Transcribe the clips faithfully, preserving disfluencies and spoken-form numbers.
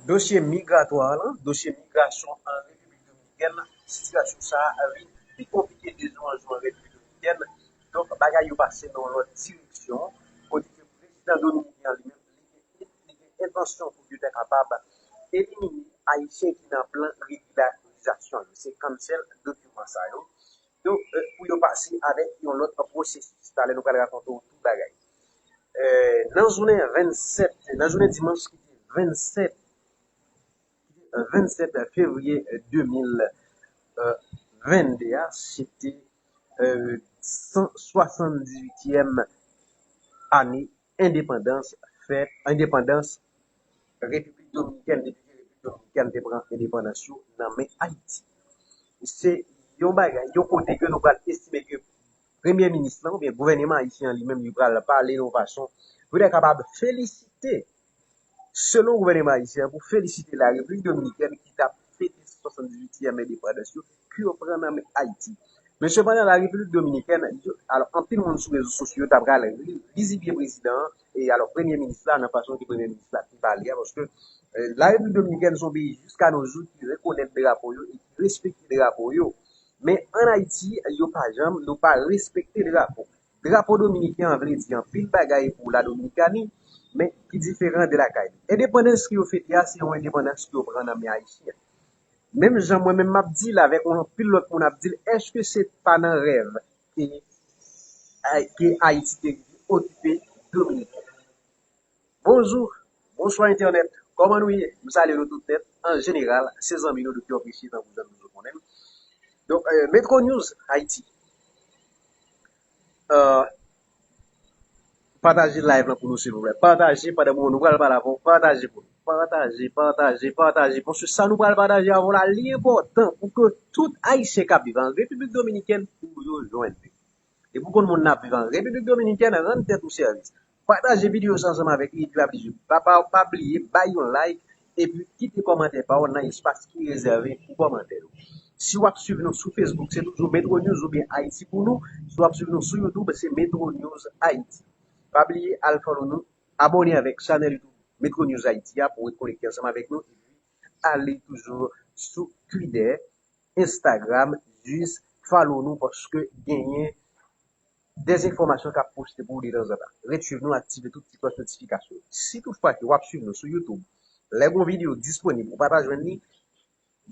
Dosye migratwa lan, dosye migrasyon an Repiblik Dominikèn, sitiyasyon sa a vin pi konplike de jou an jou an Repiblik Dominikèn. Donk, bagay yo pase nan yon lòt direksyon, kote ke prezidan dominiken an li menm, li gen, li gen entansyon pou li ta kapab elimine Ayisyen ki nan plan regilarizasyon yo. Se cancel dokiman sa yo. Donk, eh, pou yo pase avèk yon lòt pwosesis. Talè nou pral rakonte w tout bagay. Eh, nan jounen vennsèt, nan jounen dimanch ki te vennsèt, vennsèt fevriye de mil vennde a, se te, eh, san swasanndizuityèm ane endepandans fèt, endepandans Repiblik Dominikèn, depi ke Repiblik Dominikèn te pran endepandans yo nan men Ayiti. Se yon bagay, yon kote ke nou pral estime ke premye minis lan oubyen gouvèneman ayisyen an li menm, li pral pale yon fason pou li kapab felisite, selon gouvèneman ayisyen an, pou felisite la Repiblik Dominikèn ki t ap fete swasanndizuityèm endepandans yo ke yo pran nan men Ayiti. Men sepandan, la Repiblik Dominikèn, yo, alò, anpil moun sou rezo sosyo yo ta pral ri-, rizibye prezidan an, e alò, premye minis la, nan fason ke premye minis la te pale a, paske, eh, la Repiblik Dominikèn se yon peyi jiska no jou ki rekonèt drapo yo e ki respekte drapo yo. Men ann Ayiti, yo pa janm, nou pa respekte drapo. Drapo dominiken an vle di anpil bagay pou la Dominikani, men ki diferan de lakay nou. Endepandans ke yo fete a, se yon endepandans ke yo pran nan men ayisyen. Menm jan mwen menm m ap di l avèk yon anpil lòt moun ap di l, èske se pa nan rèv ke, ke Ayiti te rive okipe Dominik? Bonjou, bonswa entènèt, kòman nou ye? M salye nou tout nèt. An jeneral, se zanmi nou Doktè Opriche, tankou jan nou toujou konnen m. Donk, eh, Metro News Haiti. Eh, pataje live lan pou nou, silvouplè. Pataje pandan mwen, nou pral pale avè w. Pataje pou nou. Pataje, pataje, pataje. Paske sa nou pral pataje avè w la, li enpòtan pou ke tout Ayisyen k ap viv an Repiblik Dominikèn, pou yo jwenn li. E pou konn moun n ap viv an Repiblik Dominikèn, rann tèt ou sèvis. Pataje videyo sa ansanm avèk li, epi pa bliye, pa, pa, pa bliye, bay yon like, epi kite kòmantè pa w nan espas ki rezève pou kòmantè yo. Si w ap swiv nou sou Facebook, se toujou Metro News oubyen Haiti pou nou. Si w ap swiv nou sou YouTube, se Metro News Haiti. Pa bliye, al follow nou, abòne avèk chanèl YouTube Metro News Haiti a pou w ret konekte ansanm avèk nou, epi ale toujou sou Twitter, Instagram, jis follow nou paske genyen dèzenfòmasyon k ap poste pou ou detanzantan. Ret swiv nou, aktive tout ti klòch notifikasyon. Si toutfwa ke w ap swiv nou sou YouTube, lè gon videyo disponib, ou pa ta jwenn li,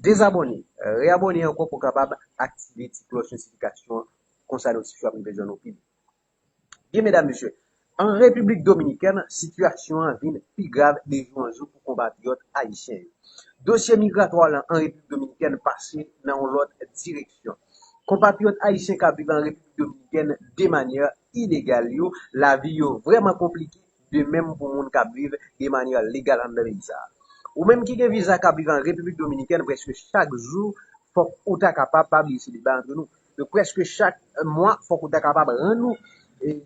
dezabòne, reyabòne ankò pou w kapab aktive ti klòch notifikasyon an, konsa notifye w ap rive jwenn ou pi byen. Byen, medam, mesye, an Repiblik Dominikèn, sitiyasyon an vin pi grav de jou an jou pou konpatriyòt ayisyen yo. Dosye migratwa lan an Repiblik Dominikèn pase nan yon lòt direksyon. Konpatriyòt ayisyen k ap viv an Repiblik Dominikèn de manyè ilegal yo, lavi yo vrèman konplike, de menm pou moun k ap viv de manyè legal anndan peyi sa a. Ou menm ki gen viza k ap viv an Repiblik Dominikèn, prèske chak jou, fòk ou ta kapab, pa bliye se deba antre nou, donk, prèske chak mwa, fòk ou ta kapab rann ou, e,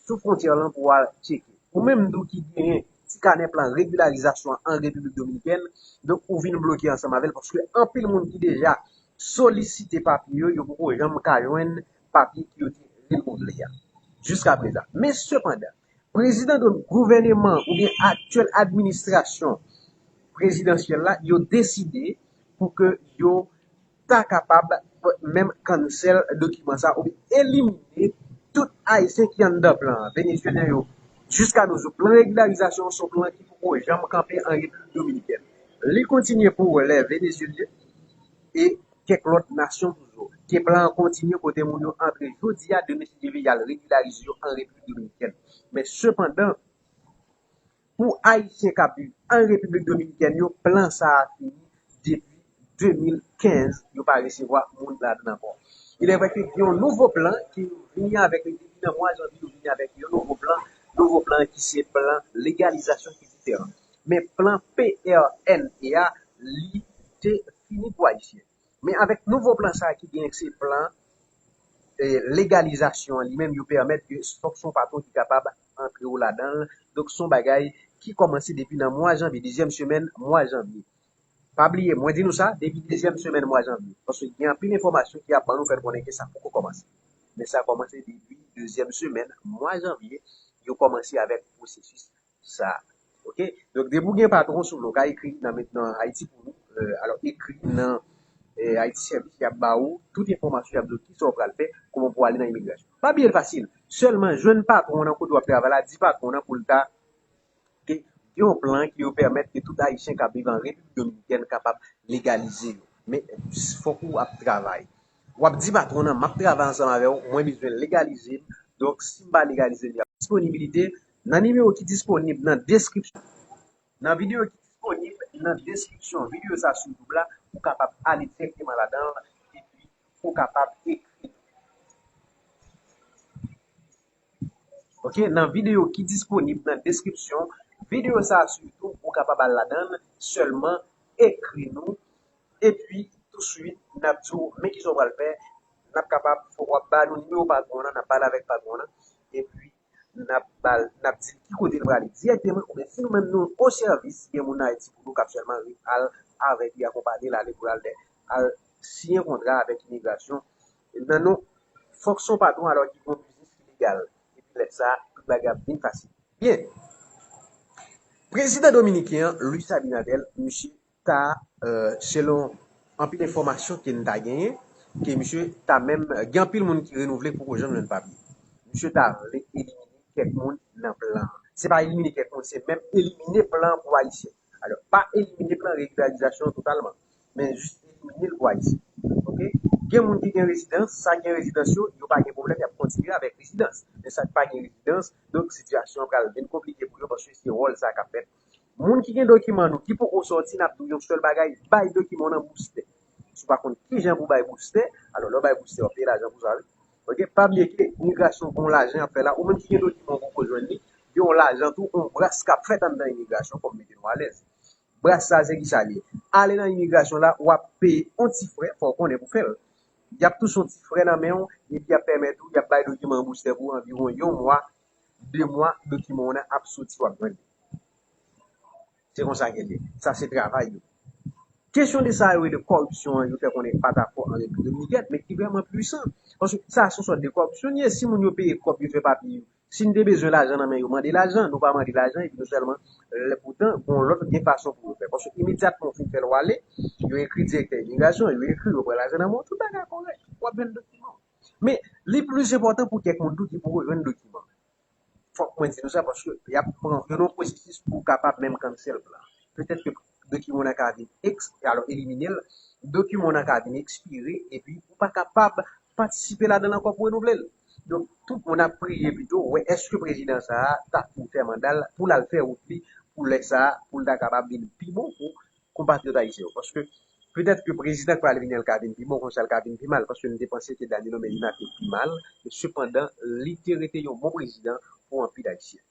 sou fwontyè lan pou w al tcheke. Ou menm tou ki genyen ti kanè plan regilarizasyon an Repiblik Dominikèn, donk, ou vin bloke ansanm avè l, paske anpil moun ki deja solisite papye yo, yo poko janm ka jwenn papye ki yo te renouvle a jiska prezan. Men sepandan, prezidan de gouvèneman oubyen aktyèl administrasyon prezidansyèl la, yo deside pou ke yo ta kapab menm cancel dokiman sa oubyen elimine tout Ayisyen ki anndan plan an. Venezyelyen yo, jiska no jou, plan regilarizasyon an se yon plan ki poko janm kanpe an Repiblik Dominikèn. Li kontinye pou lè Venezyelyen e kèk lòt nasyon toujou. Ke plan an kontinye kote moun yo antre jodi a, demen si Dye vle, y al regilarize yo an Repiblik Dominikèn. Men sepandan, pou Ayisyen k ap viv an Repiblik Dominikèn yo, plan sa a fini depi de mil kenz, yo pa resevwa moun ladan l ankò. Il est vrai ke gen yon nouvo plan ki vini avèk li depi nan mwa janvye, yo vini avèk yon nouvo plan, nouvo plan ki se plan legalizasyon ki diferan. Men plan P R N E a, li te fini pou Ayisyen. Men avèk nouvo plan sa a ki genyen, se plan, eh, legalizasyon an li menm, yo pèmèt ke sanksyon patwon ki kapab antre w ladan l. Donk, se yon bagay ki kòmanse depi nan mwa janvye, dezyèm semèn mwa janvye. Pa bliye, mwen di nou sa, depi dezyèm semèn mwa janvye. Paske gen anpil enfòmasyon ki ap ban nou fè n konnen ke sa poko kòmanse. Men sa kòmanse depi dezyèm semèn mwa janvye, yo kòmanse avèk pwosesis sa a. Ok? Donk, depi w gen patwon sou ou, ou ka ekri nan, nan Ayiti pou nou, euh, alò, ekri nan euh, Ayiti Sèvis, y ap ba ou tout enfòmasyon, y ap di w kisa w pral fè, kòman pou w ale nan imigrasyon. Pa bliye l fasil. Sèlman jwenn patwon nan kote w ap travay la, di patwon nan pou l ta gen yon plan ki yo pèmèt ke tout Ayisyen k ap viv an Repiblik Dominikèn kapab legalize yo. Men fòk ou ap travay. W ap di patwon nan, m ap travay ansanm avè w, mwen bezwen legalize m. Donk, si m pa legalize m, y ap disponibilite nan nimewo ki disponib nan deskripsyon. Nan videyo ki disponib nan deskripsyon videyo sa sou YouTube la, ou kapab ale dirèkteman ladan l epi ou kapab ekri. Ok, nan videyo ki disponib nan deskripsyon videyo sa sou YouTube, ou kapab al ladan l, sèlman ekri nou epi touswit n ap di w men kisa w pral fè, n ap kapab, w ap ba nou nimewo patwon nan, n ap pale avèk patwon nan epi n ap ba l, n ap di l ki kote l prale dirèkteman, oubyen si nou menm nou o sèvis, gen moun nan Ayiti pou nou k ap sèlman al avèk li, akonpaye l, ale pou l al, al siyen kontra avèk imigrasyon. Nan non, fòk se yon patwon alò ki gen yon biznis ki legal. Epi lè sa, tout bagay ap vin fasil. Byen. Prezidan dominiken an, Luis Abinader, misye ta, euh, selon anpil enfòmasyon ke n ta genyen, ke misye ta menm, gen anpil moun ki renouvle k poko janm jwenn papye. Misye ta vle elimine kèk moun nan plan an. Se pa elimine kèk moun, se menm elimine plan an pou Ayisyen. Alò, pa elimine plan regilarizasyon an totalman, men jis elimine l pou Ayisyen. Ok? Gen moun ki gen rezidans, sa gen rezidans yo, yo pa gen pwoblèm, y ap kontinye avèk rezidans. Men sa k pa gen rezidans, donk sitiyasyon an pral vin konplike pou yo, paske se wòl sa k ap fèt. Moun ki gen dokiman nou ki poko sòti, n ap di w yon sèl bagay, bay dokiman w nan boustè. Si w pa konn kijan pou bay boustè, alò lè w bay boustè, w ap peye lajan pou sa, wi. Ok, pa bliye ke imigrasyon gen yon lajan y ap fè la, ou menm ki gen dokiman w poko jwenn li, gen yon lajan tou, yon bras k ap fèt anndan imigrasyon pou mete nou alèz. Bras sa, se kisa l ye? Ale nan imigrasyon la, w ap peye yon ti frè, fò w konnen pou fè l. Y ap touche yon ti frè nan men w, epi y ap pèmèt ou, y ap bay dokiman boustè pou anviwon yon mwa, de mwa, dokiman w nan ap soti, w ap jwenn li. Se konsa ke l ye. Sa se travay yo. Kesyon de sa yo rele kòripsyon an, yo fè konnen pa ta fò an Repiblik Dominikèn, men ki vrèman pwisan. Paske sa se yon sòt de kòripsyon li ye. Si moun yo peye kòb, yo fè papye yo. Si n te bezwen lajan nan men yo, mande lajan. Nou pa mande lajan, epi nou sèlman, lè poutan, gen yon lòt, gen fason pou yo fè. Paske imedyatman w fin fè l, w ale, yo ekri direktè imigrasyon, yo ekri, yo pran lajan nan men w, tout bagay kòrèk. W ap jwenn dokiman w. Men, li plis enpòtan pou kèk moun tou ki poko jwenn dokiman. Fòk mwen di nou sa, paske y ap pran yo nan yon pwosesis pou kapab menm cancel plan. Petèt ke dokiman w nan ka vin eks, alò elimine l, dokiman w nan ka vin ekspire, epi ou pa kapab patisipe ladan l ankò pou renouvle l. Donk, tout moun ap priye pito, wè èske prezidan sa a ta pou fè manda l, pou l al fè wout li, pou lè sa a, pou l ta kapab vin pi bon pou konpatriyòt ayisyen yo. Paske petèt ke prezidan k pral vini an, l ka vin pi bon, konsa l ka vin pi mal, paske nou te panse ke Danilo Medina te pi mal, men sepandan, li te rete yon bon prezidan pou anpil ayisyen.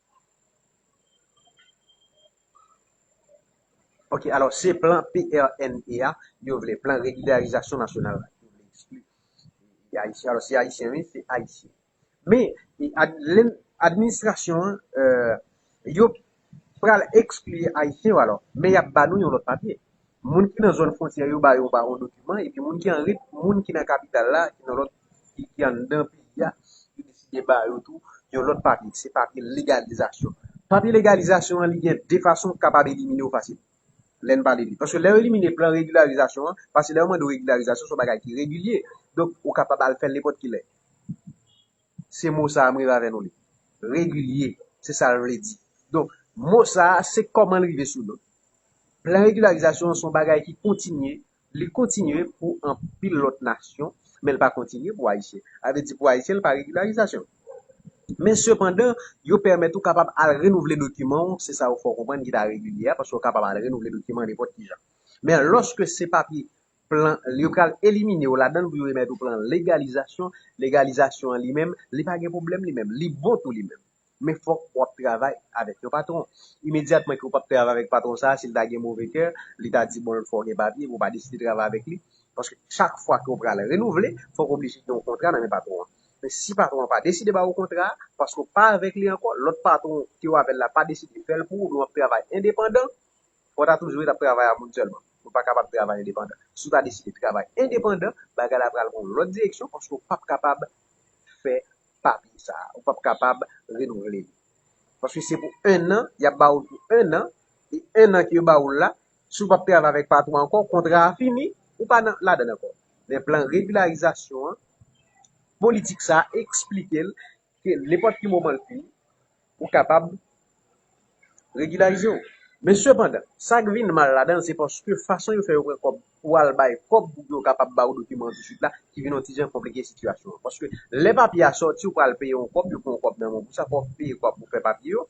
Ok, alò, se plan P R N E a, yo vle, plan regilarizasyon nasyonal la, yo vle eksplike ayisyen. Alò, se ayisyen, wi, se ayisyen. Men, e, ad-, len-, administrasyon an, euh, yo pral ekskli ayisyen yo alò, men y ap ba nou yon lòt papye. Moun ki nan zòn fwontyè yo ba yo pa yon dokiman, epi moun ki an rit, moun ki nan kapital la, ki nan lòt, ki, ki anndan peyi a, yo deside ba yo tou yon lòt papye. Se papye legalizasyon. Papye legalizasyon an, li gen de fason kapab elimine w fasil. Lè n pale li. Paske lè yo elimine plan regilarizasyon an, paske lè yo mande w regilarizasyon, se yon bagay ki regilye. Donk, ou kapab al fè l nenpòt ki lè. Se mo sa a m rive avè nou li. Regilye. Se sa l vle di. Donk, mo sa a, se kòman l rive sou nou. Plan regilarizasyon an se yon bagay ki kontinye, li kontinye pou anpil lòt nasyon, men l pa kontinye pou Ayisyen. Sa vle di pou Ayisyen, l pa regilarizasyon. Men sepandan, yo pèmèt ou kapab al renouvle dokiman w, se sa yo fè w konprann ki ta regilye a, paske w kapab al renouvle dokiman nenpòt ki jan. Men lòske se papye plan, yo pral elimine w ladan l pou yo remèt ou plan legalizasyon. Legalizasyon an li menm, li pa gen pwoblèm li menm. Li bon tou li menm. Men fòk w ap travay avèk yon patwon. Imedyatman ke w p ap travay avèk patwon sa a, si l ta gen move kè, li ta di, bon, fò w gen papye, pou w pa deside travay avèk li. Paske chak fwa ke w pral renouvle, fòk w oblije gen yon kontra nan men patwon an. Men si patwon an pa deside ba ou kontra a, paske w pa avèk li ankò, lòt patwon ke w avè l la pa deside fè l pou ou, oubyen w ap travay endepandan, fò w ta toujou ret ap travay ak moun sèlman. Ou pa kapab travay endepandan. Si w ta deside travay endepandan, bagay la pral pran yon lòt direksyon paske w p ap kapab fè papye sa a. Ou p ap kapab renouvle li. Paske se pou en an, y ap ba ou pou en an, e enn an ke yo ba ou la, si w p ap travay avèk patwon ankò, kontra a fini, ou pa nan, ladan l ankò. Men plan regilarizasyon an, politik sa a eksplike l ke nenpòt ki moman l fini, ou kapab regilarize w. Men sepandan, sa k vin mal ladan l, se paske fason yo fè yo pran kòb pou al bay kòb pou yo kapab ba w dokiman an tousuit la, ki vin yon ti jan konplike sitiyasyon an. Paske lè papye a sòti, ou pral peye yon kòb, yo pran yon kòb nan men w pou sa, fò w peye kòb pou fè papye yo.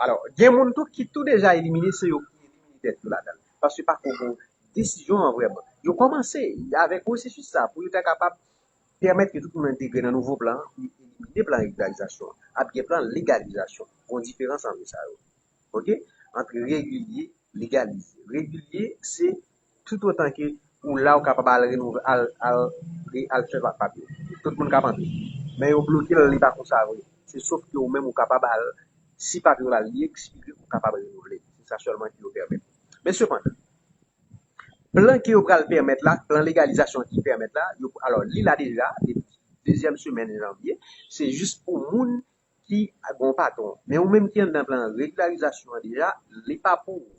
Alò, gen moun tou ki tou deja elimine, se yo ki elimine tèt yo ladan l. Paske pa ko gen desizyon an vrèman. Yo kòmanse avèk pwosesis sa pou yo ta kapab pèmèt ke tout moun entegre nan nouvo plan an, pou yo elimine plan regilarizasyon an. Ap gen plan legalizasyon. Gon diferans ant sa yo. Oke? Ant regilye, legalize. Regilye, se toutotan ke ou la, ou kapab al renouvle, al, al, re- al fè pa- papye. Tout moun ka antre. Men yo bloke l, li pa konsa vre. Se sof ke ou menm ou kapab al, si papye w la li ekspire, ou kapab renouvle. Se sa sèlman ke yo pèmèt. Men sepandan, plan ke yo pral pèmèt la, plan legalizasyon ki pèmèt la, yo, alò, li la deja, depi dezyèm semèn janvye, se jis pou moun ki gon patwon. Men ou menm ki anndan plan regilarizasyon an deja, li pa pou ou.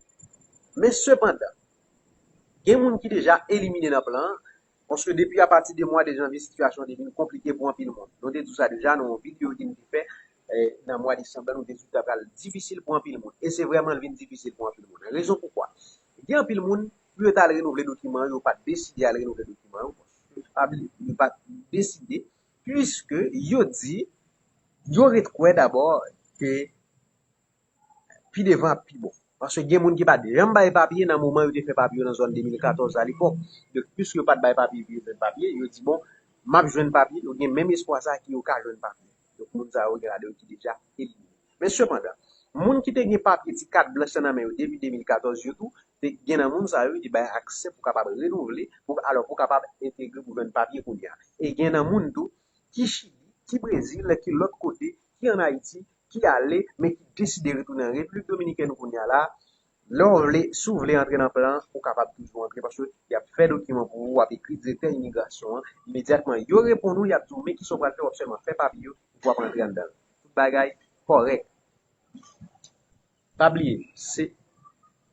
Men sepandan, gen moun ki deja elimine nan plan an, paske depi apati de mwa de janvye, sitiyasyon te vin konplike pou anpil moun. Nou te di w sa deja, nan yon videyo ke nou te fè, eh, nan mwa desanm nan, nou te di w ta pral difisil pou anpil moun. E se vrèman l vin difisil pou anpil moun. Rezon poukwa? Gen anpil moun, pou yo t al renouvle dokiman yo, yo pa t deside al renouvle dokiman yo, paske pa bliye, yo pa t deside, piske yo di, yo ret kwè dabò ke pi devan ap pi bon. Paske gen moun ki pa t janm bay papye nan moman yo te fè papye yo nan zòn de mil katòz alepòk. Donk, piske yo pa t bay papye epi yo jwenn papye, yo di, bon, m ap jwenn papye, yo gen menm espwa sa ke yo ka jwenn papye. Donk, moun sa yo gen ladan yo ki deja elimine. Men sepandan, moun ki te gen papye ti kat blanch lan nan men yo depi de mil katòz yo tou, te gen nan moun sa yo, te bay aksè pou kapab renouvle, pou, alò, pou kapab entegre pou jwenn papye kounye a. E gen nan moun tou, ki Chili, ki Brezil, ki lòt kote, ki ann Ayiti, ki ale, men ki deside retounen an Repiblik Dominikèn kounye a la, lè w vle, si w vle antre nan plan an, ou kapab toujou antre, paske y ap fè dokiman pou ou, w ap ekri direktè imigrasyon an, imedyatman yo reponn ou, y ap di w, men kisa w pral fè, w ap sèlman fè papye yo, epi w ap antre anndan l. Tout bagay kòrèk. Pa bliye, se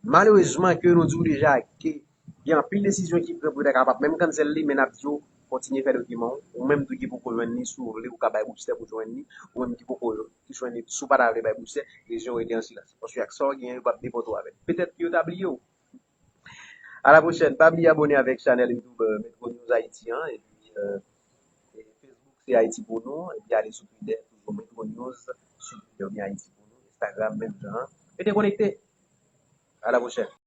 malerezman ke nou di w deja ke gen anpil desizyon ki pran pou yo ta kapab menm cancel li, men n ap di w kontinye fè dokiman w. Ou menm tou ki poko jwenn li, si w vle, ou ka bay boustè pou jwenn li. Ou menm ki poko ki jwenn li, si w pa ta vle bay boustè, desizyon w rete an silans. Paske ak sa w genyen, yo p ap depòte w avè l. Petèt ke yo ta bliye w. A la pwochèn. Pa bliye abòne avèk chanèl YouTube, euh, Metro News Haïti an, epi, euh, e Facebook se Ayiti pou nou, epi ale sou Twitter, toujou Metro News, sou Twitter oubyen Ayiti pou nou, Instagram menm jan an. Rete konekte. A la pwochèn.